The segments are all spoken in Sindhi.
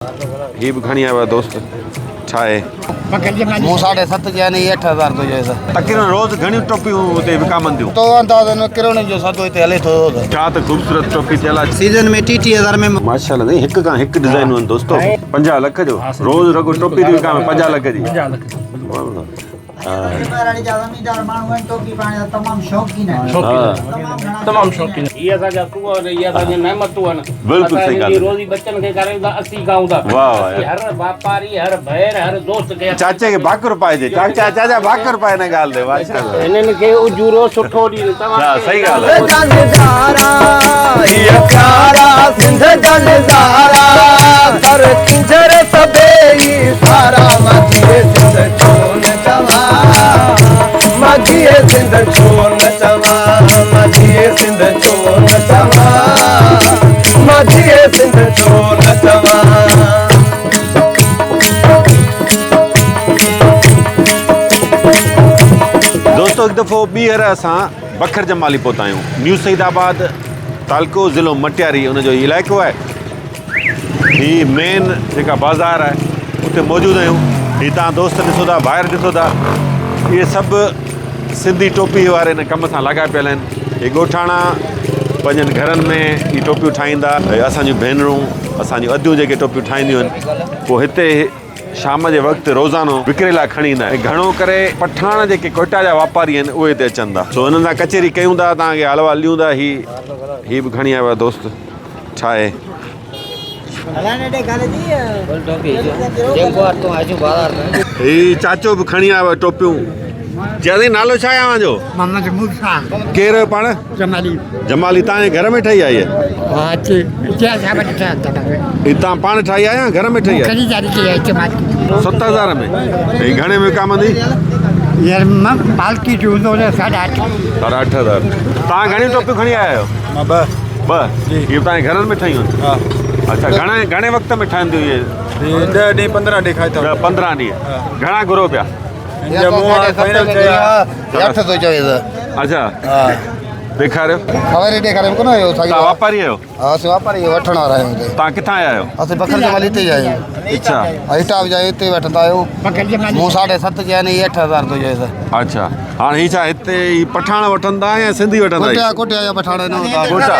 هي به کڻي آيو آهي دوست ڇا آهي. مون ساڍي ست چيا آهن هي 8000 ٿو چئي ته. تقريبن روز گهڻيون ٽوپيون هتي وڪامن ٿيون. تو اندازن ڪروڙن جو سودو هتي هلي ٿو روز. ڇا ته خوبصورت ٽوپي ٿيل آهي. سيزن ۾ ٽي ٽي هزار ۾. ماشاءالله سائين هڪ کان هڪ ڊزائنون آهن دوستو 50 لک جو روز رڳو ٽوپي ٿي وڪامي 50 لک جي. 50 لک ٻهراڙي جا زميندار ماڻهو آهن ٽوپي پائڻ جا تمام شوقين آهن تمام شوقين. هي اسان جا سوء آهن، هي اسان جون نعمتون آهن. بلڪل اسان صحيح هن ڳالهه جي آهي. روزي ٻچن کي کارايون ٿا، اسين کائون ٿا. واهه واهه اسين يار. هر واپاري، هر ڀيڻ، هر دوست کي چاچي کي ڀاڪر پائجي چاچا چاچا ڀاڪر پائي هن ڳالهه تي ماشاءالله. هنن کي اجورو سٺو ڏين توهان ها کي صحيح ڳالهه آهي. جا نظارا هي پيارا سنڌ جا نظارا ٿر ڪينجهر سڀيئي سارا مان جيئي سنڌ ڇو نه چوان مان جيئي سنڌ ڇو نه چوان مان جيئي سنڌ ڇو نه چوان مان جيئي سنڌ ڇو نه چوان. دوستو هڪ دفعو ٻيهر اسان بکر جمالي پهتا آهيون نيو سعيد آباد تعلقو ضلعو مٽياري ان جو هي علائقو آهي هي مين جيڪا بازار آهي اتي موجود آهيون هي تان دوست ڏسو ٿا ڀائر ڏسو ٿا اهي سڀ سنڌي ٽوپي واري هن ڪم سان لاڳاپيل آهن هي ڳوٺاڻا پنهنجن گهرن ۾ هي ٽوپيون ٺاهيندا اسانجون ڀينرون اسانجون اديون جيڪي ٽوپيون ٺاهينديون آهن پوء هتي شام جي وقت روزانو وڪري لاء کڻي ايندا آهن ۽ گهڻو ڪري پٺاڻ جيڪي ڪوئيٽا جا واپاري آهن اهي هتي اچن ٿا سو هنن سان ڪچهري ڪيون ٿا توهان کي حال احوال ڏيون ٿا هي هي به کڻي آيو آهي دوست ڇا آهي. هي چاچو به کڻي آيو آهي ٽوپيون چيائين نالو ڇا آهي اوهان جو؟ محمد موسيٰ. ڪير آهيو پاڻ؟ جمالي. جمالي توهان جي گهر ۾ ٺهي آهي هيء؟ ها اچي اچي اسان وٽ ٺهيل اٿو. هي توهان پاڻ ٺاهي آهي يا گهر ۾ ٺهي آهي؟ خريداري ڪئي آهي جمالي. 7000 ۾ هي گهڻي ۾ وڪامندي؟ يار مان مالڪي جو هوندو ته ساڍا اٺ. ساڍا 8000. توهان گهڻيون ٽوپيون کڻي آيا آهيو؟ مان ٻه. ٻه؟ جي. اهي توهان جي گهرن ۾ ٺهيون آهن؟ ها. اڇا گهڻي گهڻي وقت ۾ ٺهنديون اهي؟ هي 10 ڏينهن 15 ڏينهن کائي ٿا. 10 15 ڏينهن. گهڻا گهرو پيا؟ اٺ ٿو چوي ته. اڇا ڏيکاريو. خبر ئي ڏيکاريو ڪونه اهو ساڳيو. توهان واپاري آهيو؟ ها اسين واپاري آهيون وٺڻ وارا آهيون هتي. توهان ڪٿان آيا آهيو؟ اسين بکر جمالي هتي ئي آهيون. اڇا. هتان به آهيون هتي وٺندا آهيون. مون ساڍي ست چيا آهن هي 8000 ٿو چوي ته. اڇا هاڻ هي ڇا هتي هي پٺاڻ وٺن ٿا يا سنڌي وٺن ٿا؟ ڪوئٽا ڪوئٽا جا پٺاڻ آهن. ڪوئٽا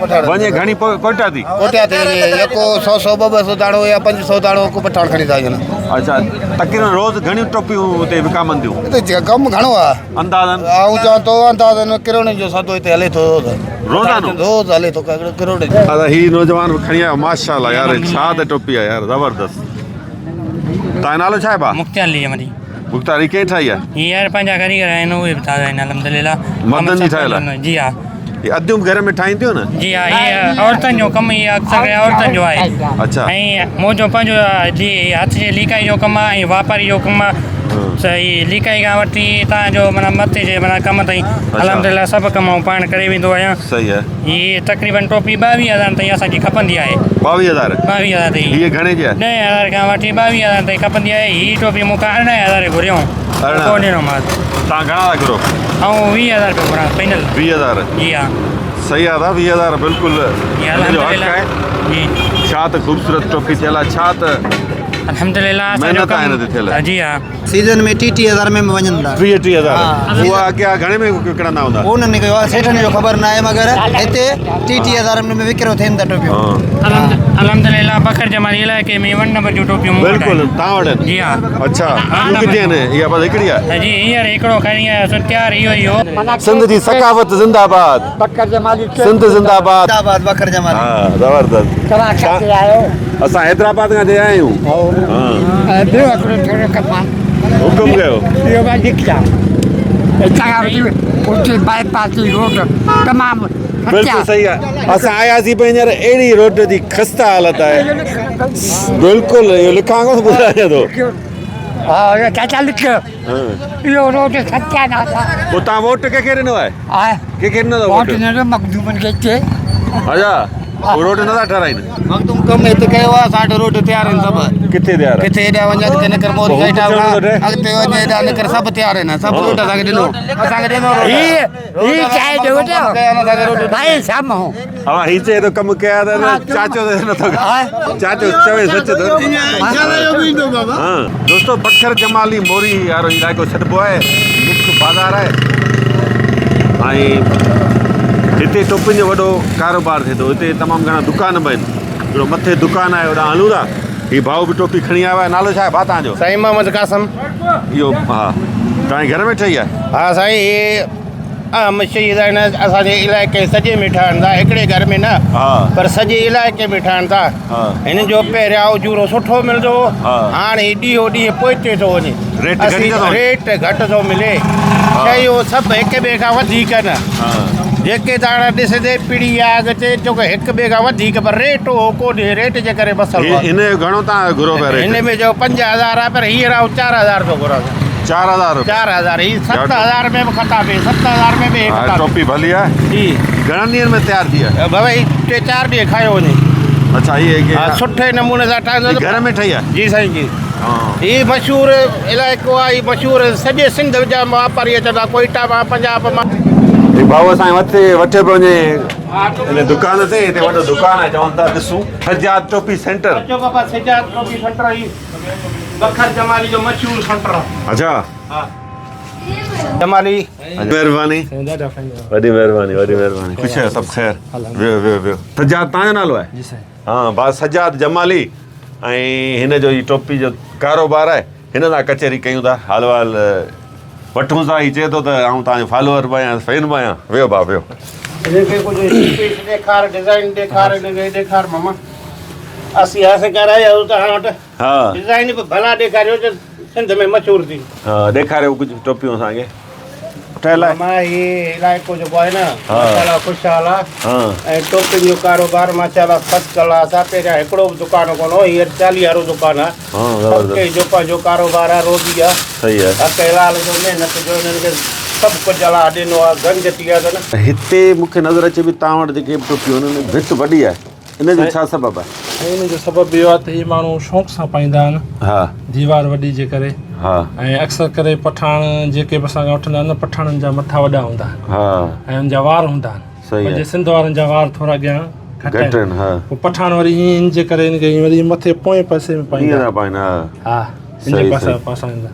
پٺاڻ وڃي گهڻي ڪوئٽا ٿي؟ ڪوئٽا ٿي وڃي يڪو سو سو ٻه ٻه سو داڻو يا پنج سو داڻو ڪو پٺاڻ کڻي ٿا وڃن. اڇا تقريبن روز گهڻيون ٽوپيون هتي وڪامن ٿيون؟ هتي ڪم گهڻو آهي. اندازن؟ آئون چوان ٿو اندازن ڪروڙن جو سودو هتي هلي ٿو روز. روزانو؟ روز هلي ٿو ڪروڙن جو. ادا هي نوجوان به کڻي آيو ماشاءالله يار ڇا ته ٽوپي آهي يار زبردست. تان جو نالو ڇا آهي ڀاء؟ مختيار علي جمالي. مختيار هي ڪنهن ٺاهي آهي؟ هي يار پنهنجا ڪاريگر آهن اهي به ٺاهيا آهن الحمدلله. مردن جي ٺاهيل آهي؟ جي ها. هي اديون به گهر ۾ ٺاهينديون نه؟ جي ها هي عورتن جو ڪم هي اڪثر ڪري عورتن جو آهي. اڇا. ۽ منهنجو پنهنجو جي هٿ جي ليڪائي جو ڪم آهي ۽ واپاري جو ڪم آهي ته هي ليڪائي کان وٺي تان جو معنيٰ مٿي جي معنيٰ ڪم تائين الحمدلله سڀ ڪم آئون پاڻ ڪري ويندو آهيان. صحيح آهي. هي تقريبن ٽوپي 22 هزارن تائين اسان جي کپندي آهي. 22 هزار؟ 22 هزار تائين. هيء گهڻي جي آهي؟ 10 هزار کان وٺي 22 هزار تائين کپندي آهي. هي ٽوپي مون کان 18 هزار گهريائون. 18 ڪو ڏنومانس. توهان گهڻا ٿا گهرو؟ آئون 20 هزار رپيا گهران فائنل. 20 هزار؟ جي ها. صحيح آهي دادا 20 هزار بلڪل جي هن جو حق الحمدلله. آهي. جي. ڇا ته خوبصورت ٽوپي ٿيل آهي ڇا ته الحمدلله اسان جو محنت آهي هن تي ٿيل. ڪم جي ها. سيزن ۾ ٽي ٽي هزار ۾ به وڃن ٿا. ٽيهه ٽيهه هزار اها اڳيان گهڻي ۾ وڪڻندا هوندا؟ انهن کي سيٺن جو خبر نه آهي مگر هتي ٽي ٽي هزار ۾ وڪرو ٿين ٿا ٽوپيون. الحمدلله بکر جمالي علائقي ۾ ون نمبر جون ٽوپيون مون وٽ بلڪل آهن. توهان وٽ آهن؟ جي ها. اڇا ٻيون ڪٿي آهن اها بس هڪڙي آهي؟ جي هينئر هڪڙو کڻي آيس تيار اهو ئي هو. سنڌ جي ثقافت زنده باد. بکر جمالي سنڌ زنده باد. زنده باد بکر جمالي. ها زبردست. توهان ڪٿي آهيو؟ اسان حيدرآباد کان ٿي آيا آهيون. ها ٻيو هڪڙو ٿورو ڪم آهي. حڪم ڪيو. اهو به لکجا. هتان کان وٺي اتي باء پاس جي روڊ تمام بلڪل صحيح آهي اسان آياسين به هينئر اهڙي روڊ جي خسته حالت آهي بلڪل اهو لکان ڪونه ٻڌايان ٿو. ها اهو چاچا لک اهو روڊ ستياناس آهي. پوء توهان ووٽ ڪنهن کي ڏنو آهي؟ آء ڪنهن کي ڏنو اٿو ووٽ ڏنو مخدومن کي هتي. اڇا. پوء روڊ نٿا ٺهرائين. مخدوم ڪم هت ڪيو آ اسان وٽ روڊ تيار آهن سڀ. ڪٿي تيار آهن؟ ڪٿي هيڏانهن وڃ اڳتي نڪر موري ڳوٺ کان اڳتي وڃ هيڏانهن نڪر سڀ تيار آهن سڀ روڊ اسان کي ڏنو اسان کي ڏنو روڊ. هي هي چاهي جو وٽ ڀائي سامهون. اوهان هي چئي ٿو ڪم ڪيا ته چاچو ته نٿو چاچو چوي سچ ٿو. ها دوستو بکر جمالي موري وارو علائقو سڏبو آهي مک بازار آهي ۽ هتي ٽوپين جو وڏو ڪاروبار ٿئي ٿو هتي تمام گهڻا دڪان به آهن هڪڙو مٿي دڪان آهي هوڏانهن هلون ٿا هي ڀائو به ٽوپي کڻي آيو آهي نالو ڇا آهي ڀاء تان جو؟ سائين محمد قاسم. اهو ها تان جي گهر ۾ ٺهي آهي؟ ها سائين هي اهم شهيد آهن اسان جي علائقي سڄي ۾ ٺهن ٿا هڪڙي گهر ۾ نه پر سڄي علائقي ۾ ٺهن ٿا هن جو پهريان اجورو سٺو ملندو هو هاڻ هي ڏينهون ڏينهن پوئتي ٿو وڃي ريٽ گهٽ ٿو ملي شيون سڀ هڪ ٻئي کان وڌيڪ آهن جيڪي تاڻ ڏسندي پيڙهي يا اڳتي چوڪ هڪ ٻئي کان وڌيڪ پر ريٽ اهو ڪونهي ريٽ جي ڪري مسئلو آهي هن جو گهڻو تان گهرو پيا ريٽ هن ۾ جو 5000 آهي پر هينئر آئون 4000 ٿو گهران 4000 رپيا 4000 هي 7000 ۾ به خطا پئي 7000 ۾ به خطا ٽوپي ڀلي آهي جي گهڻن ڏينهن ۾ تيار ٿي آهي بابا هي 3 4 ڏينهن کايو وڃي اڇا هي ها سٺي نموني سان ٺاهيندو گهر ۾ ٺهي آهي جي سائين جي هي مشهور علائقو آهي هي مشهور سڄي سنڌ جا واپاري اچن ٿا ڪوئيٽا مان پنجاب مان. هي ڀائو اسان کي مٿي وٺي پيو وڃي ان دڪان تي هتي وڏو دڪان آهي چون ٿا ڏسون سجاد ٽوپي سينٽر. اچو بابا سجاد ٽوپي سينٽر هي بکر جمالي جو مشهور سينٽر آهي. اڇا ها جمالي. مهرباني وڏي مهرباني وڏي مهرباني خوش آهيو سڀ خير ويو ويو ويو سجاد تان جو نالو آهي جي سائين ها ڀاء سجاد جمالي ۽ هن جو هي ٽوپي جو ڪاروبار آهي هن سان ڪچهري ڪيون ٿا حال وحال وٺون ٿا هي چئي ٿو ته آئون توهان جو فالوور به آهيان فين به آهيان ويو ڀاء ويو. هن کي ڪجهه پيس ڏيکار ڊزائن ڏيکار هن کي ڏيکار ماما اسين هاس ڪرائي آيو توهان وٽ ها ڊزائن به ڀلا ڏيکاريو جو سنڌ ۾ مشهور ٿي. ها ڏيکاريو ڪجهه ٽوپيون اسان کي. ٺهيل آهي. ماما هي علائقو جيڪو آهي نه ماشاءالله خوشحال آهي ۽ ٽوپين جو ڪاروبار ماشاءالله فرسٽ ڪلاس آهي پهريان هڪڙو به دڪان ڪونه هو هينئر چاليهارو دڪان آهي سڀ ڪنهن جو پنهنجو ڪاروبار آهي روزي آهي حق حلال جو محنت جو انهن کي سڀ ڪجهه الله ڏنو آهي گنج ٿي ويا اٿن. هتي مون کي نظر اچي پئي توهان وٽ جيڪي به ٽوپيون آهن ان ۾ ڀت وڏي آهي. ان جو ڇا سبب آهي؟ سائين ان جو سبب اهو آهي ته هي ماڻهو شوق سان پائيندا آهن ها ديوار وڏي جي ڪري ها ۽ اڪثر ڪري پٺاڻ جيڪي به اسان کان وٺندا آهن نه پٺاڻن جا مٿا وڏا هوندا آهن ها ۽ ان جا وار هوندا آهن صحيح پنهنجي سنڌ وارن جا وار ٿورا اڳيان گهٽ گهٽ آهن ها پوء پٺاڻ وري ائين ان جي ڪري ان کي وري مٿي پوئين پاسي ۾ پائيندا ائين پائيندا ها ان جي پاسا پاسا ايندا.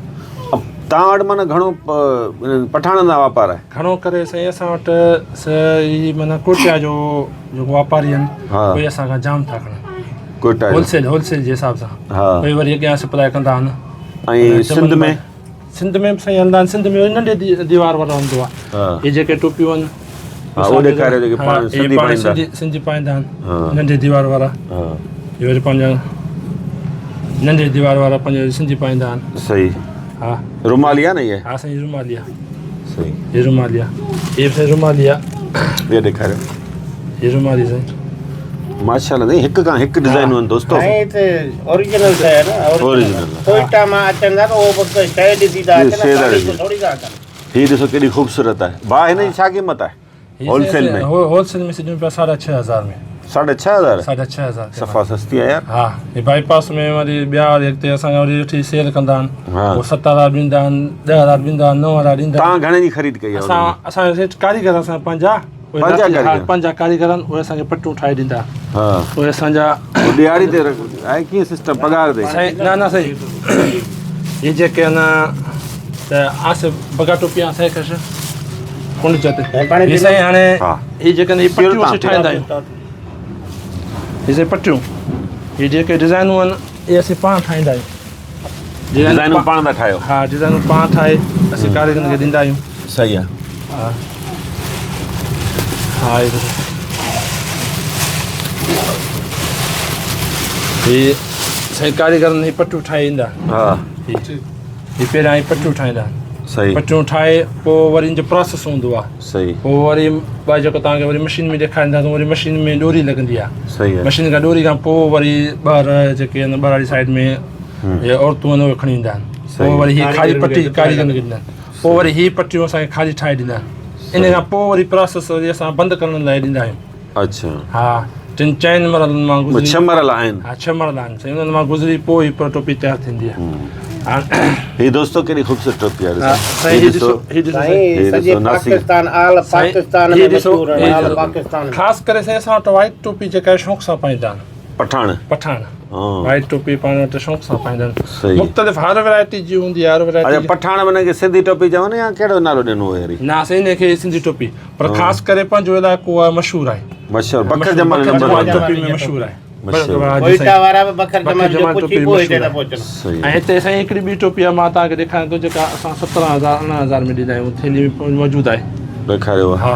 توهان وٽ معنيٰ گهڻو پٺاڻن سان واپار آهي؟ گهڻو ڪري سائين اسان وٽ هي معنيٰ ڪوئٽيا جو جيڪو واپاري آهن اهي اسان کان جام ٿا کڻن ڪوئٽا هول سيل هول سيل جي حساب سان اهي وري اڳيان سپلاء ڪندا آهن. ۽ سنڌ ۾؟ سنڌ ۾ به سائين هلندا آهن سنڌ ۾ وري ننڍي ديوار وارا هوندو آهي هي جيڪي ٽوپيون آهن ها اهو ڏيکاريو جيڪي پاڻ سنڌي پائيندا سنڌي پائيندا آهن ننڍي ديوار وارا هي وري پنهنجا ننڍي ديوار وارا پنهنجا سنڌي پائيندا آهن. صحيح ها رومالي آهي نه هي؟ ها سائين رومالي آهي. صحيح هي رومالي آهي هي سائين رومالي آهي. ٻيو ڏيکاريو. هي رومالي سائين. ماشاءالله سائين هڪ کان هڪ ڊزائنون آهن دوستو. سائين ته اوريجنل شيء آهي نه اوريجنل ڪوئٽا مان اچن ٿا ته اهو به شيء ڏسي ٿا اچن ٿوري ٿا اچن. هي ڏسو ڪيڏي خوبصورت آهي. ڀاء هن جي ڇا قيمت آهي؟ هول سيل ۾؟ هول سيل ۾ سڄو پيا 6500 ۾. 6500؟ 6500. صفا سستي آهي يار. ها هي بائي پاس ۾ وري ٻيا وري اڳتي اسان کان وري وٺي سيل ڪندا آهن. هو 7000 ڏيندا آهن، 10000 ڏيندا آهن، 9000 ڏيندا آهن. توهان گهڻي جي خريد ڪئي آهي؟ اسان اسان سيٺ ڪاريگر اسان پنهنجا پنهنجا ڪاريگر پنهنجا ڪاريگر آهن اهي اسان کي پٽيون ٺاهي ڏيندا. ها اهي اسان جا ڏهاڙي تي آهي ڪيئن سسٽم پگهار تي؟ سائين نه نه سائين هي جيڪي آهن ته آصف بگا ٽوپي آن سائين کش ڪونڊ چتي هي سائين هاڻي هي جيڪي هي پٽيون اسين ٺاهيندا آهيون هي سائين پٽيون هي جيڪي ڊزائنون آهن اهي اسين پاڻ ٺاهيندا آهيون ڊزائنون پاڻ ٿا ٺاهيو ها ڊزائنون پاڻ ٺاهي اسين ڪاريگرن کي ڏيندا آهيون صحيح آهي ها ها هي سائين ڪاريگرن هي پٽيون ٺاهي ايندا ها هي پهريان هي پٽيون ٺاهيندا صحيح پٽيون ٺاهي پوء وري ان جو پراسس هوندو آهي صحيح پوء وري ٻه جيڪو توهان کي وري مشين ۾ ڏيکاريندا وري مشين ۾ ڏوري لڳندي آهي صحيح مشين کان ڏوري کان پوء وري ٻاهر جيڪي آهن ٻهراڙي سائيڊ ۾ هي عورتون آهن اهي کڻي ايندا آهن پوء وري هي کاري پٽي ڪاريگرن کي ڏيندا آهن پوء وري هي پٽيون اسان کي کاري ٺاهي ڏيندا آهن ان کان پوء وري پراسس وري اسان بند ڪرڻ لاء ڏيندا آهيون اڇا ها. ٽن چئن مرحلن مان گذري ڇهه مرحلا آهن. ها ڇهه مرحلا آهن سائين انهن مان گذري پوء هي پر ٽوپي تيار ٿيندي آهي. هي دوستو ڪيڏي خوبصورت ٽوپي آهي ڏسو. سائين هي ڏسو هي ڏسو سائين سڄي پاڪستان آل پاڪستان ۾ مشهور آهن آل پاڪستان ۾ خاص ڪري سائين اسان وٽ وائيٽ ٽوپي جيڪا شوق سان پائيندا آهن پٺاڻ پٺاڻ وائيٽ ٽوپي پاڻ وٽ شوق سان پائيندا آهن مختلف هر ورائٽي جي هوندي آهي هر ورائٽي اچا پٺاڻ به ان کي سنڌي ٽوپي چون يا ڪهڙو نالو ڏنو هو وري نه سائين ان کي سنڌي ٽوپي پر خاص ڪري پنهنجو علائقو آهي مشهور آهي مشهور بکر جمالي نمبر 1 ٽوپي ۾ مشهور آهي ڪوئيٽا وارا به بکر جمالي جو پڇي پوء هتي ٿا پهچن. ۽ هتي سائين هڪڙي ٻي ٽوپي آهي مان توهان کي ڏيکاريان ٿو جيڪا اسان 17000 18000 ۾ ڏيندا آهيون ٿيلهي ۾ موجود آهي. ڏيکاريو ها.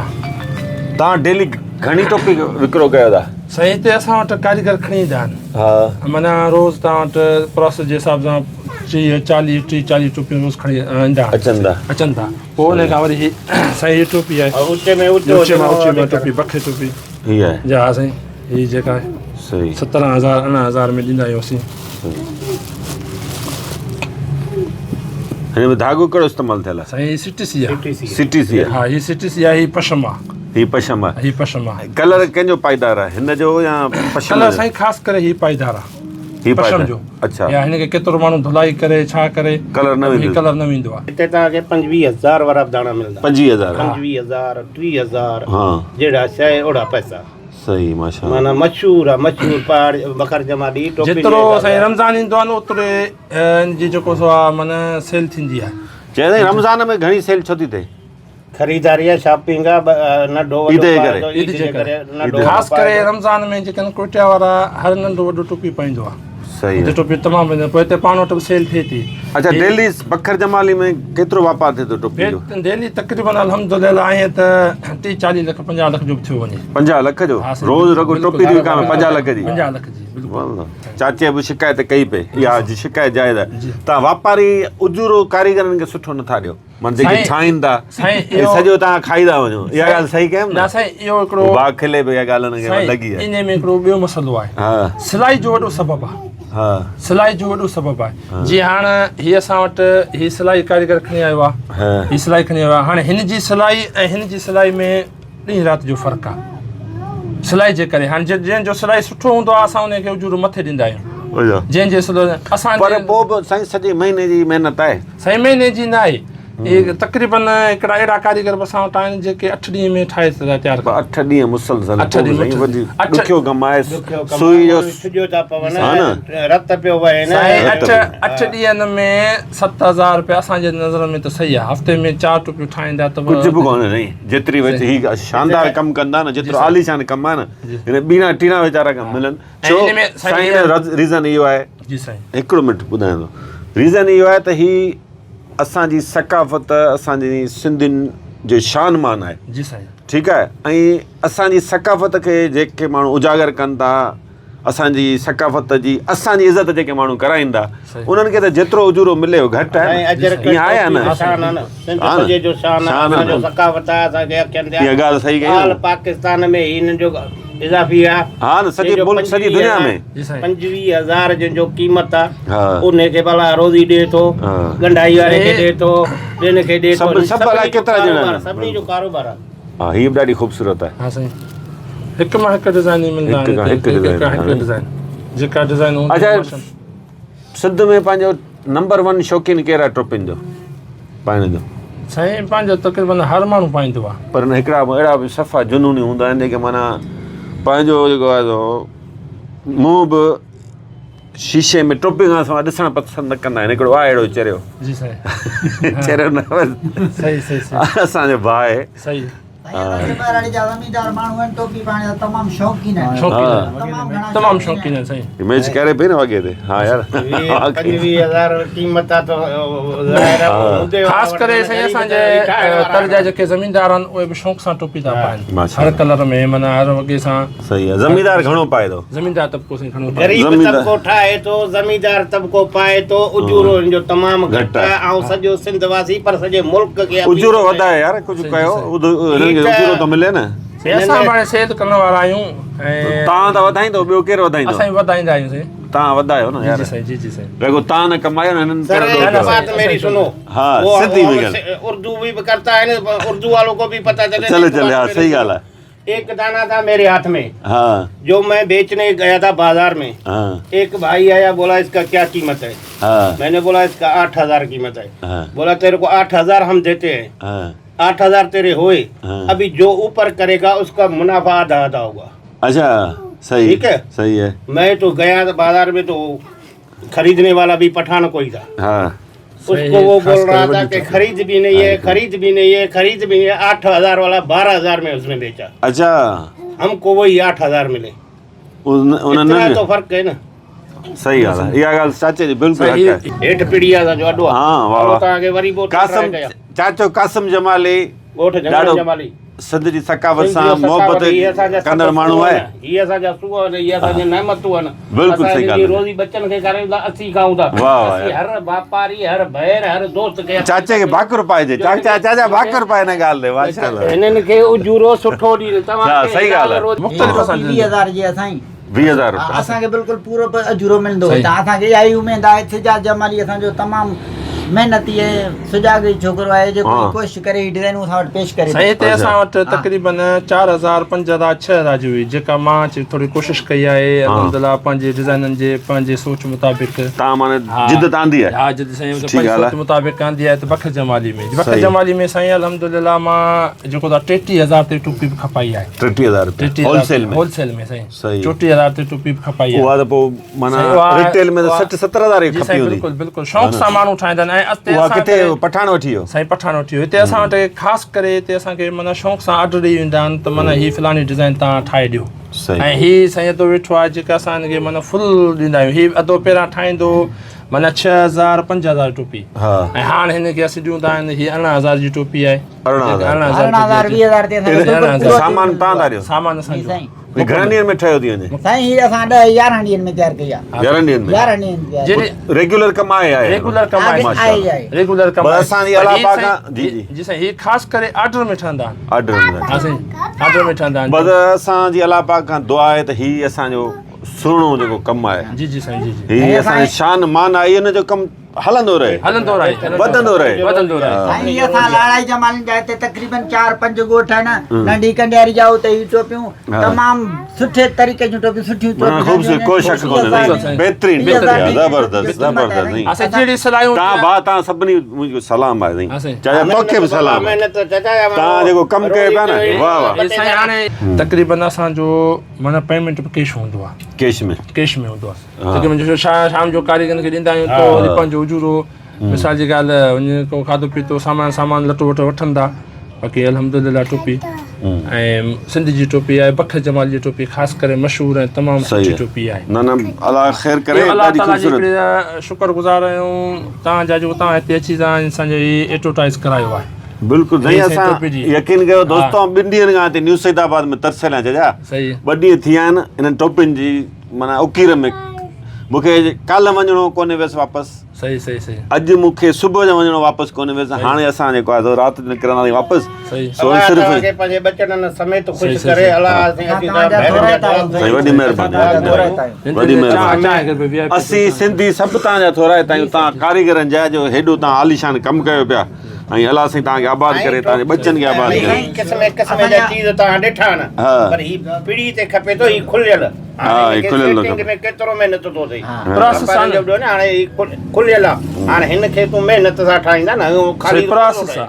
توهان ڊيلي گهڻي ٽوپي وڪرو ڪيو ٿا؟ سائين هتي اسان وٽ ڪاريگر کڻي ايندا آهن. ها. معنيٰ روز توهان وٽ پراسيس جي حساب سان 30 40 30 40 ٽوپيون روز کڻي ايندا آهن. اچن ٿا. اچن ٿا. پوء ان کان وري هي سائين هي ٽوپي آهي. اوچي ۾ اوچو اوچي مان اوچي مان ٽوپي بکي ٽوپي. هي آهي. جي ها سائين. هي جيڪا صحيح 17000 18000 ۾ ڏيندا آهيون اسين. هن ۾ ڌاڳو ڪهڙو استعمال ٿيل آهي؟ سائين هي سي ٽي سي آهي. سي ٽي سي آهي. ها هي سي ٽي سي آهي هي پشم آهي. هي پشم آهي. هي پشم آهي. ڪلر ڪنهن جو پائيدار آهي هن جو يا پشم جو؟ ڪلر سائين خاص ڪري هي پائيدار آهي. هي پشم جو. اڇا. يا هن کي ڪيترو ماڻهو ڌلائي ڪري ڇا ڪري ڪلر نه ويندو. هي ڪلر نه ويندو آهي. هتي توهان کي 25000 وارا به داڻا ملندا. 25000. 25000 30000 ها. جهڙا شيء اوڙا پئسا. صحيح ماشاءالله. معنيٰ مشهور آ مشهور پهاڙ بکر جمالي ٽوپي جيترو سائين رمضان ايندو آ نه اوتري ان جي جيڪو سو آ معنيٰ سيل ٿيندي آ. چئي سائين رمضان ۾ گهڻي سيل ڇو ٿي ٿئي؟ خريداري آ شاپنگ آ ننڍو وڏو عيد جي ڪري. عيد جي ڪري ننڍو خاص ڪري رمضان ۾ جيڪي ڪوئٽيا وارا هر ننڍو وڏو ٽوپي پائيندو آ. صحيح هتي ٽوپي تمام ويندو پوء هتي پاڻ وٽ به سيل ٿئي ٿي. اڇا ڊيلي بکر جمالي ۾ ڪيترو واپار ٿئي ٿو ٽوپي جو؟ ڊيلي تقريبن الحمدلله ائين ته 30 40 لک 50 لک جو به ٿيو وڃي. 50 لک جو؟ روز رڳو ٽوپي ٿي وڪامي 50 لک جي؟ 50 لک جي بلڪل. چاچي به شڪايت ڪئي پئي اها شڪايت جائز آهي تان واپاري اجورو ڪاريگرن کي سٺو نٿا ڏيو. معنيٰ جيڪي ٺاهين ٿا اهي سڄو توهان کائي ٿا وڃو اها ڳالهه صحيح ڪيم نه سائين اهو هڪڙو ڀاء کلي پيو اها ڳالهه هن کي لڳي آهي انهي ۾ هڪڙو ٻيو مسئلو آهي سلائي جو وڏو سبب آهي سلائي جو وڏو سبب آهي جي هاڻ هي اسان وٽ هي سلائي ڪاريگر کڻي آيو آهي هي سلائي کڻي آيو آهي هاڻي هن جي سلائي ۽ هن جي سلائي ۾ ڏينهن رات جو فرق آهي سلائي جي ڪري هاڻي جنهن جو سلائي سٺو هوندو آهي اسان ان کي اجورو مٿي ڏيندا آهيون جنهن جي سلائي اسان پر پوء به سائين سڄي مهيني جي محنت آهي سائين مهيني جي نه آهي اهي تقريبن هڪڙا اهڙا ڪاريگر به اسان وٽ آهن جيڪي 8 ڏينهن ۾ ٺاهي ٿا تيار ڪن. 8 ڏينهن مسلسل 8 ڏينهن ڏکيو ڪم آهي سوئي جو سڄو ٿا پون رت پيو وهي نه سائين 8 8 ڏينهن ۾ 7000 روپيا اسان جي نظر ۾ ته صحيح آهي هفتي ۾ 4 ٽوپيون ٺاهيندا ته ڪجهه به ڪونهي سائين جيتري وچ هي شاندار ڪم ڪندا نه جيترو عاليشان ڪم آهي نه هن ٻيڻا ٽيڻا ويچارا ڪم ملن ڇو سائين ريزن اهو آهي جي سائين هڪڙو منٽ ٻڌايان ٿو ريزن اهو آهي ته هي اسان جي ثقافت اسان جي سنڌين جو شان مان آهي جي سائين ٺيڪ آهي ۽ اسان جي ثقافت کي جيڪي ماڻهو اجاگر ڪن ٿا اسان جي ثقافت جي اسان جي عزت جيڪي ماڻهو ڪرائين ٿا انهن کي ته جيترو اجورو ملي اهو گهٽ آهي اهي آهي نه شان آهي سنڌ سڄي جو شان آهي اسان جو ثقافت آهي اسان کي اکين تي اها ڳالهه صحيح ڪئي آل پاڪستان ۾ هنن جو اضافي آهي ها نه سڄي ملڪ سڄي دنيا ۾ 25000 جن جو قيمت آ ان کي ڀلا روزي ڏي ٿو ڳنڍائي واري کي ڏي ٿو ٻين کي ڏي ٿو سڀ سڀ الائي ڪيترا ڄڻا آهن سڀني جو ڪاروبار آ ها هي به ڏاڍي خوبصورت آهي ها سائين هڪ مان هڪ ڊزائن ئي ملندا آهن هڪ کان هڪ ڊزائن جيڪا ڊزائن هوندي اچا سنڌ ۾ پنهنجو نمبر ون شوقين ڪير آهي ٽوپين جو پائڻ جو؟ سائين پنهنجو تقريبن هر ماڻهو پائيندو آهي. پر نه هڪڙا اهڙا به صفا جنوني هوندا آهن جيڪي معنيٰ پنهنجو جيڪو آهي سو منهن به شيشي ۾ ٽوپي کان سواء ڏسڻ پسند نه ڪندا آهن هڪڙو آهي اهڙو چريو. جي سائين. چريو نه بس صحيح صحيح صحيح. اسان جو ڀاء آهي. صحيح. ٻهراڙي جا زميندار ماڻهو آهن ٽوپي پائڻ جا تمام شوقين آهن شوقين تمام شوقين آهن سائين ميچ ڪري پئي نه وڳي تي ها يار 25000 قيمت آ ته ظاهر آ خاص ڪري سائين اسان جي تر جا جيڪي زميندار آهن اهي به شوق سان ٽوپي ٿا پائن هر ڪلر ۾ معنيٰ هر وڳي سان صحيح آ زميندار گهڻو پائي ٿو زميندار طبقو سائين گهڻو پائي غريب طبقو ٺاهي ٿو زميندار طبقو پائي ٿو اجورو ان جو تمام گهٽ آهي آئون سڄو سنڌ واسي پر سڄي ملڪ کي اجورو وڌايو يار ڪجهه ڪيو هنن کي اجورو ته ملي نه سائين اسان پاڻ سيل ڪرڻ وارا آهيون ۽ تان ته وڌائيندو ٻيو ڪير وڌائيندو اسان وڌائيندا آهيون سائين تان وڌايو نه يار جي سائين جي جي سائين رڳو تان نه ڪمايو نه هنن سر ایک بات میری سنو ها سڌي ۾ اردو بھی کرتا ہے اردو والوں کو بھی پتہ چلے چلے چلے ها صحيح ڳالهه آهي. एक दाना था मेरे हाथ में। हाँ। जो मैं बेचने गया था बाजार में। हाँ। एक भाई आया, बोला इसका क्या कीमत है? हाँ। मैंने बोला इसका 8000 कीमत है। हाँ। बोला तेरे को 8000 हम देते हैं। हाँ। 8000 तेरे हुए। हाँ। अभी जो ऊपर करेगा उसका मुनाफा आधा आधा होगा। अच्छा, सही। ठीक है? सही है। मैं तो गया था बाजार में, तो खरीदने वाला भी पठान कोई था। हाँ। उसको वो बोल रहा था कि खरीद भी नहीं है, खरीद भी नहीं है, खरीद भी नहीं है। 8000 वाला 12000 में उसने बेचा। अच्छा। हमको वही 8000 मिले। उन्होंने इतना तो फर्क है ना। सही ॻाल्हि आहे, इहा ॻाल्हि चाचे जी बिल्कुलु हक़ आहे। हेठि पीढ़ी आहे असांजो अॾो। हा, वाह, वाह। तव्हांखे वरी पोइ कासिम, चाचो कासिम जमाली, ॻोठ जंगल ॾाढो जमाली। सिंध जी सकावत सां मोहबत कंदड़ माण्हू आहे। ही असांजा सूअ आहिनि, ही असांजी नेमतूं आहिनि। बिल्कुलु सही ॻाल्हि आहे। रोज़ी बच्चनि खे खारायूं था, असीं खाऊं था। वाह, वाह, असीं हर वापारी, हर भैर, हर दोस्त खे चाचे खे भाकुर पाइजे। चाचा, चाचा भाकुर पाए हिन ॻाल्हि ते, माशाअल्लाह। हिननि खे उजूरो सुठो ॾींदो। तव्हां हा, सही ॻाल्हि आहे। मुख़्तलिफ़ असां 20000 जी आहे साईं। 20000 रुपया। असांखे बिल्कुलु पूरो अजूरो मिलंदो। त असांखे इहा ई उमेद आहे। सिजाद जमाली असांजो तमामु मेहनती ऐं सुजाग छोकिरो आहे, जेको कोशिश करे डिज़ाइनूं असां वटि पेश करे। साईं, हिते असां वटि तक़रीबन 4000, 5000, 6000 जी हुई, जेका मां थोरी कोशिश कई आहे अल्हम्दुलिल्लाह पंहिंजे डिज़ाइननि जे पंहिंजे सोच मुताबिक़। तव्हां माना जिद्दत आंदी आहे? हा, जिद्द साईं, पंहिंजी सोच मुताबिक़ आंदी आहे। त बखर जमाली में, बखर जमाली में साईं अल्हम्दुलिल्लाह मां जेको त 33000 ते टोपी बि खपाई आहे। 33000 रुपया होलसेल में? होलसेल में साईं, 34000 ते टोपी बि खपाई आहे। उहा त पोइ माना रिटेल में त 60 70000 जी खपी हूंदी। बिल्कुलु बिल्कुलु, शौक़ सां माण्हू ठाहींदा आहिनि। ऐं उहा किथे पठाण वठी वियो? साईं, पठाण वठी वियो। हिते असां वटि ख़ासि करे हिते असांखे माना शौक़ सां आर्डर ॾेई वेंदा आहिनि त माना हीअ फलाणी डिज़ाइन तव्हां ठाहे ॾियो। ऐं हीअ साईं अदो वेठो आहे, जेका असां हिनखे माना फुल ॾींदा आहियूं। हीअ अदो पहिरां ठाहींदो माना 6000, 5000 टोपी। ऐं हाणे हिनखे असीं ॾियूं था, हीअ 18000 जी टोपी आहे। 18000, 20,000 सामान तव्हां था ॾियो? सामान असांजो। घणनि ॾींहनि में ठहियो थी वञे? साईं, हीअ असां 10 11 ॾींहनि में तयारु कई आहे। 11 ॾींहनि में? 11 ॾींहनि में। रेगुलर कमु आहे? आहे, रेगुलर कमु आहे, रेगुलर कमु आहे। असांजी अलाह पाक जी जी जी साईं, हीअ ख़ासि करे आर्डर में ठहंदा आहिनि। आर्डर में? हा साईं, आर्डर में ठहंदा आहिनि। बसि असांजी अलाह पाक खां दुआ आहे त हीअ असांजो सुहिणो जेको कमु आहे, जी जी साईं, जी जी, हीअ असांजो शान मान आहे, हिन जो कमु हलंदो रहे, हलंदो रहे, वधंदो रहे, वधंदो रहे। साईं, असां लाड़ाई जमालनि जा हिते तक़रीबन 4-5 ॻोठ आहिनि, नंढी कंडियारी जा, उते ही टोपियूं तमामु सुठे तरीक़े जूं टोपियूं, सुठियूं टोपियूं, ख़ूबसूरत, को शक कोन्हे, बहितरीन, बहितरीन, ज़बरदस्त, ज़बरदस्त। असां जहिड़ी सलाहियूं तव्हां भाउ, तव्हां सभिनी मुंहिंजो सलाम आहे साईं। चाचा, तोखे बि सलाम आहे, तव्हां जेको कमु कयो पिया न, वाह वाह। साईं, हाणे तक़रीबन असांजो माना पेमेंट बि कैश हूंदो आहे। कैश में? कैश में हूंदो आहे। तक़रीबन जो शाम जो कारीगरनि खे ॾींदा आहियूं त वरी पंहिंजो उजूरो, मिसाल जी ॻाल्हि, वञी को खाधो पीतो, सामान सामान लटो वटो वठनि था। बाक़ी अल्हम्दुलिल्लाह टोपी ऐं सिंध जी टोपी आहे, बखर जमाल जी टोपी ख़ासि करे मशहूर ऐं तमामु सुठी टोपी आहे। न न, अलाह ख़ैर करे। अलाह ताला जी शुक्र गुज़ार आहियूं तव्हांजा, जो तव्हां हिते अची तव्हां असांजो हीउ एडवर्टाइज़ करायो आहे। बिल्कुलु साईं, असां यकीन कयो दोस्तो, 2 ॾींहनि खां हिते न्यू सईदाबाद में तरसियल आहियां चाचा। 2 ॾींहं थी विया आहिनि हिननि टोपियुनि जी माना उकीर में। मूंखे काल्ह वञिणो कोन्हे वियुसि वापसि। सही सही सही। अॼु मूंखे सुबुह जो वञिणो वापसि कोन्हे वियुसि। हाणे असां जेको आहे राति निकिरंदासीं वापसि। सही। सिर्फ़ पंहिंजे बचनि समेत ख़ुशि करे अलाह। साईं, वॾी महिरबानी, वॾी महिरबानी। असीं सिंधी सभु तव्हांजा थोराइता आहियूं, तव्हां कारीगरनि जा, जो हेॾो तव्हां आलीशान कमु कयो पिया, ऐं अलाह साईं तव्हांखे आबाद करे, तव्हांजे बच्चनि खे आबाद करे। क़िस्म क़िस्म जा चीज़ तव्हां ॾिठा आहिनि, पर ही पीढ़ी ते खपे थो, ही खुलियल। हा, ही खुलियल में केतिरो महिनत थो थिए। प्रोसेस जो न, हाणे ही खुलियल आहे, हाणे हिन खे तूं महिनत सां ठाहींदा न, ख़ाली प्रोसेस आहे,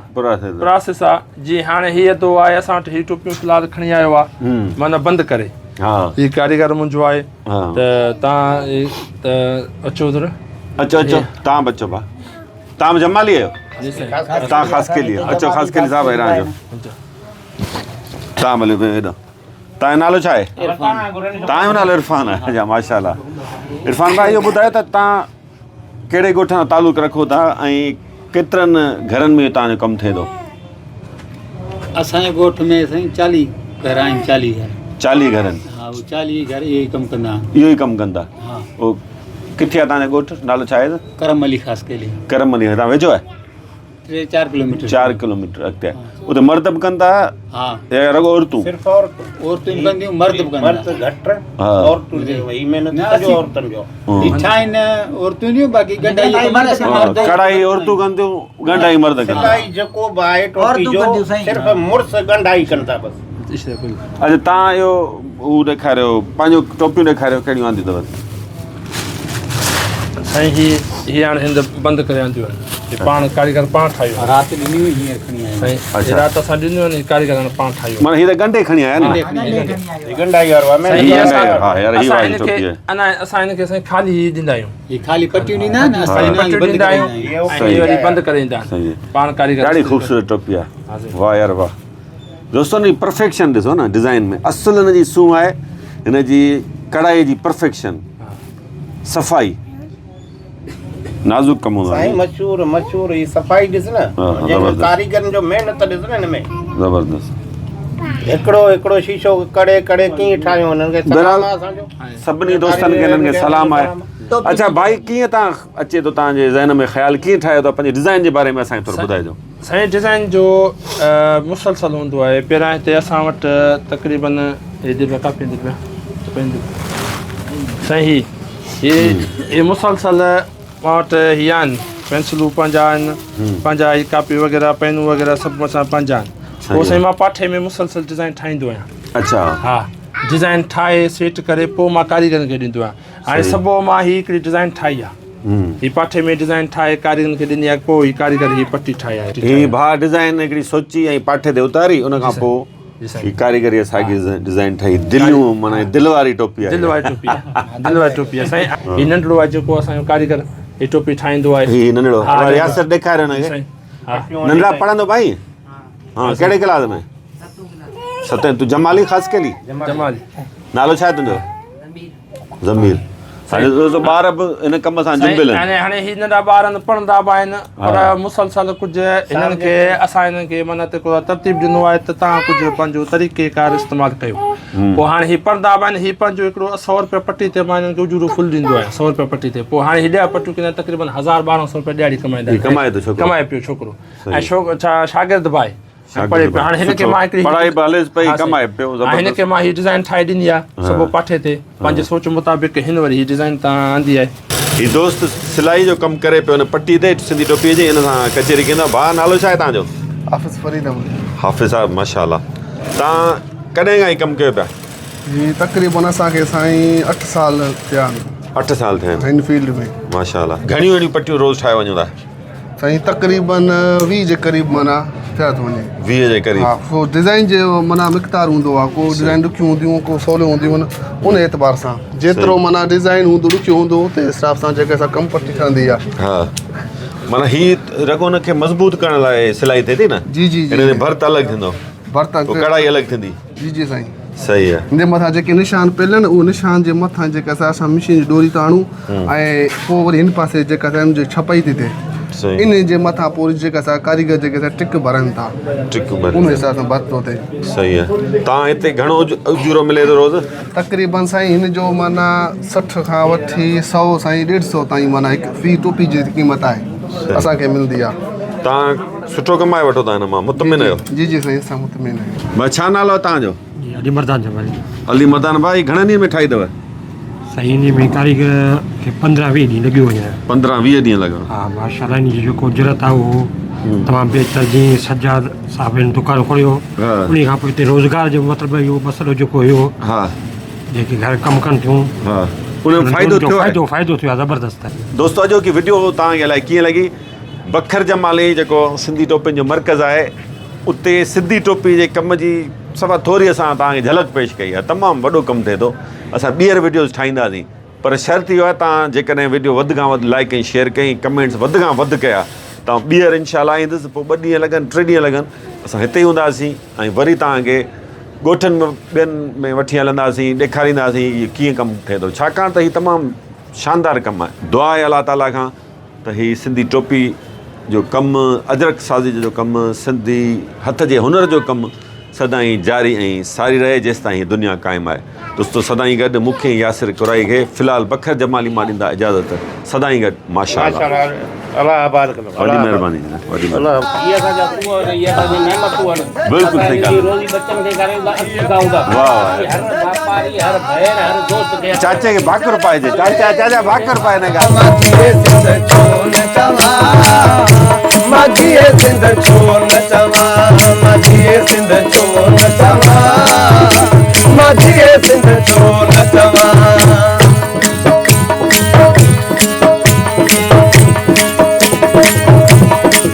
प्रोसेस आहे जी। हाणे हीअ तो आहे असां वटि, हीअ टोपियूं फ़िलहाल खणी आयो आहे माना बंदि करे। हीअ कारीगर मुंहिंजो आहे, त तव्हां त अचो ज़रा। अचो अचो, तव्हां बि अचो भाउ। तव्हां बि जमाली आहियो? तव्हां ख़ासि अचो, ख़ासि साहिबु हेॾां अचो। तव्हां भले हेॾां। तव्हांजो नालो छा आहे? तव्हांजो नालो इरफान आहे? अच्छा, माशाअल्लाह। इरफान भाई, इहो ॿुधायो त तव्हां कहिड़े ॻोठ सां तालुक रखो था ऐं केतिरनि घरनि में तव्हांजो कमु थिए थो? असांजे ॻोठ में साईं 40 घर आहिनि, 40 घर। 40 घर आहिनि? हा, उहे 40 घर इहो ई कमु कंदा आहिनि। इहो ई कमु कंदा? हा। उहो किथे आहे तव्हांजो ॻोठ, नालो छा आहे? करम अली ख़ासि। करम अली तव्हां वेझो आहे? 3-4 किलोमीटर। 4 किलोमीटर अॻिते आहे। उते मर्द बि कनि था हा या रुॻो औरतूं? सिर्फ़ औरतूं। औरतूं बि कंदियूं, मर्द बि कंदा। मर्द घटि, औरतुनि जो ही महिनत सॼो औरतुनि जो। ही ठाहिनि औरतुनि जूं, बाक़ी ॻंढाई कढ़ाई औरतूं कनि थियूं, ॻंढाई मर्द कनि। सिलाई जेको बि आहे टोपी जो, सिर्फ़ मुड़ुस ॻंढाई कनि था बसि। اڇا تان اهو هو ڏيکاريو پنهنجو ٽوپيون ڏيکاريو ڪهڙيون آنديون اٿو. سائين هي هي هاڻي هند بند ڪري آنديون آهن هي پاڻ ڪاريگر پاڻ ٺاهيو آهي. رات ڏنيون هينئر کڻي آيا سائين هي رات اسان ڏنيون آهن هي ڪاريگر هاڻي پاڻ ٺاهيو معنيٰ هي ته ڳنڍي کڻي آيا نه هي ڳنڍائي وارو آهي سائين هي ڳنڍائي ها يار هي اسان واري هن کي ٽوپي آهي انا اسان هن کي سائين خالي هي ڏيندا آهيون هي خالي پٽيون ڏيندا آهن اسان هن کي پٽيون بند ڏيندا ڪري آهيون ايندا آهيون ۽ هي وري بند ڪري ايندا آهن صحيح پاڻ ڪاريگر ڏاڍي خوبصورت ٽوپي آهي واه يار واه دوستو ان جي پرفيڪشن ڏسو نه ڊزائن ۾ اصل ان جي سونهن آهي هن جي ڪڙائي جي پرفيڪشن صفائي نازڪ ڪم هوندو آهي سائين مشهور مشهور هي صفائي ڏس نه جنهن ڪاريگرن جو محنت ڏس نه هن ۾ زبردست هڪڙو هڪڙو شيشو ڪڙي ڪڙي ڪيئن ٺاهيو هنن کي سلام آهي اسان جو سڀني دوستن کي هنن کي سلام آهي اڇا ڀائي ڪيئن تان اچي ٿو تان جي ذهن ۾ خيال ڪيئن ٺاهيو ٿا پنهنجي ڊزائن جي باري ۾ اسان کي ٿورو ٻڌائجو سائين ڊزائن جو مسلسل هوندو آهي پهريان هتي اسان وٽ تقريبن هي دل ڪافي دل سائين هي هي هي مسلسل مان وٽ هي آهن پينسلون پنهنجا آهن پنهنجا هي ڪاپي وغيره پينون وغيره سڀ اسان پنهنجا آهن پوء سائين مان پاٺي ۾ مسلسل ڊزائن ٺاهيندو آهيان اچھا ها ڊزائن ٺاهي سيٽ ڪري پوء مان ڪاريگرن کي ڏيندو آهيان هاڻي صبح مان هي هڪڙي ڊزائن ٺاهي آهي هي پاٺي ۾ ڊزائن ٺاهي ڪاريگرن کي ڏني آهي پوء هي ڪاريگر هي پٽي ٺاهي آهي. هي ڀاء ڊزائن هڪڙي سوچي ۽ پاٺي تي اتاري ان کان پوء هي ڪاريگري ساڳي ڊزائن ٺاهي دليون معنيٰ دل واري ٽوپي آهي. دل واري ٽوپي آهي دل واري ٽوپي آهي سائين هي ننڍڙو آهي جيڪو اسان جو ڪاريگر هي ٽوپي ٺاهيندو آهي. هي ننڍڙو ياسر ڏيکاريو هن کي ننڍڙا پڙهندو ڀائي ها ڪهڙي ڪلاس ۾ ستين تون جمالي خاص ڪيلي جمالي نالو ڇا آهي تنهنجو ضمير هاڻي دوستو ٻار به ان ڪم سان جنبيل آهن. يعني هاڻي هي ننڍا ٻار آهن پڙهندا به آهن پر مسلسل ڪجهه هنن کي اسان هنن کي معنيٰ ته هڪڙو ترتيب ڏنو آهي ته توهان ڪجهه پنهنجو طريقي ڪار استعمال ڪيو پوء هاڻي هي پڙهندا به آهن هي پنهنجو هڪڙو سو روپيا پٽي تي مان هنن کي اجورو فل ڏيندو آهيان سو روپيا پٽي تي پوء هاڻي هي ڏهه پٽيون ڪندا تقريبن هزار ٻارهن سو روپيا ڏهاڙي ڪمائيندا آهن ڪمائي ٿو ڇوڪرو ڪمائي پيو ڇوڪرو ۽ شاگرد به آهي پڙهي پيو هاڻي هن کي مان هڪڙي پڙهائي به هليس پئي ڪمائي پيو زبردست هن کي مان هي ڊزائن ٺاهي ڏني آهي صبح پاٺي تي پنهنجي سوچ مطابق هن وري هي ڊزائن تان آندي آهي. هي دوست سلائي جو ڪم ڪري پيو هن پٽي تي سنڌي ٽوپي جي هن سان ڪچهري ڪندو ڀاء نالو ڇا آهي توهان جو؟ حافظ فريد احمد. حافظ صاحب ماشاءالله توهان ڪڏهن کان هي ڪم ڪيو پيا؟ هي تقريبن اسان کي سائين 8 سال ٿيا آهن. 8 سال ٿيا آهن هن فيلڊ ۾. ماشاءالله گهڻيون اهڙيون پٽيون روز ٺاهي وڃو ٿا؟ سائين تقريبن 20 جي قريب معنيٰ ٿيا ٿو وڃي. 20 جي قريب. ها سو ڊزائن جي معنيٰ مقدار هوندو آ ڪو ڊزائن ڏکيون هونديون ڪو سوليون هونديون آهن ان اعتبار سان جيترو معنيٰ ڊزائن هوندو ڏکيو هوندو اتي حساب سان جيڪا سا ڪم پٽي ٺهندي آ. ها معنيٰ هي رڳو ان کي مضبوط ڪرڻ لاء سلائي ٿئي ٿي نه. جي جي جي. ان تي ڀرت الڳ ٿيندو. ڀرت پوء ڪڙهائي الڳ ٿيندي. جي جي سائين. صحيح آ. هن جي مٿان جيڪي نشان پيل آهن اهو نشان جي مٿان جيڪا سا اسان مشين جي ڏوري ٿا هڻون ۽ پوء وري هن پاسي جيڪا سا ان جي ڇپائي ٿي ٿئي ان جي مٿان پوء وري جيڪا سا ڪاريگر جيڪي سا ٽڪ ڀرن ٿا ٽڪ ڀرن ان حساب سان ڀرت ٿو ٿئي. صحيح آ. تان هتي گهڻو اجورو ملي ٿو روز؟ تقريبن سائين هن جو معنيٰ 60 کان وٺي 100 سائين 150 تائين معنيٰ هڪ في ٽوپي جي قيمت آهي اسان کي ملندي آ. تان سٺو ڪمائي وٺو ٿا هن مان مطمئن آهيو؟ جي جي سائين اسان مطمئن آهيون. ڀاء ڇا نالو آهي توهان جو؟ جي علي مردان جمالي. علي مردان ڀاء هي گهڻن ڏينهن ۾ ٺاهي اٿو؟ سائين انهي ۾ ڪاريگر کي 15 20 ڏينهن لڳيو وڃن. 15 20 ڏينهن لڳا. ها ماشاءالله انهي جو جيڪو اجرت آهي اهو تمام بهتر جيئن سجاد صاحب هن دڪان کوليو انهي کان پوء هتي روزگار جو مطلب اهو مسئلو جيڪو هيو جيڪي گهر ڪم ڪن ٿيون ها ان ۾ فائدو ٿيو آهي. فائدو فائدو ٿيو آهي زبردست. دوستو اڄوڪي وڊيو توهان کي الائي ڪيئن لڳي بکر جمالي جيڪو سنڌي ٽوپين جو مرڪز آهي اتي سنڌي ٽوپي جي ڪم جي صفا ٿوري اسان توهان کي جهلڪ پيش ڪئي آهي تمام وڏو ڪم ٿئي ٿو اسان ٻيهر وڊيوز ٺاهينداسين پر شرط اهو آهي توهان جيڪڏهن وڊيو وڌ کان وڌ لائڪ ۽ شيئر ڪئي ڪمينٽس وڌ کان وڌ ڪيا ته آئون ٻيهر انشاء الله ايندس پوء ٻه ڏينهن لڳن ٽي ڏينهن لڳن اسان هتي ئي هونداسين ۽ وري توهان کي ڳوٺن ۾ ٻين ۾ وٺي هلنداسين ڏيکارينداسين هي ڪيئن ڪم ٿئي ٿو ڇاڪاڻ ته هي تمام شاندار ڪم آهي دعا آهي الله تعاليٰ کان ته هي سنڌي ٽوپي جو ڪم، اجرڪ سازي جو ڪم، سنڌي هٿ جي هنر جو ڪم سدائين جاري ۽ ساري رهي جيستائين هي دنيا قائم آهي. دوستو سدائين گڏ مون کي ۽ ياسر ڪورائي کي في الحال بکر جمالي مان ڏيندا اجازت سدائين گڏ ماشاء الله. الله آباد ڪندو. وڏي مهرباني جناب وڏي مهرباني. هي اسان جا کوهه آهن هي اسان جي نعمتون آهن. بلڪل صحيح ڳالهه. روزي ٻچن کي ڪري اچندا هوندا. واه واه. هر واپاري هر ڀيڻ هر دوست کي. چاچي کي ڀاڪر پائجي چاچا چاچا ڀاڪر پائي نه ڳالهه. مان جيئي سنڌ ڇو نه چوان مان جيئي سنڌ ڇو نه چوان مان جيئي سنڌ ڇو.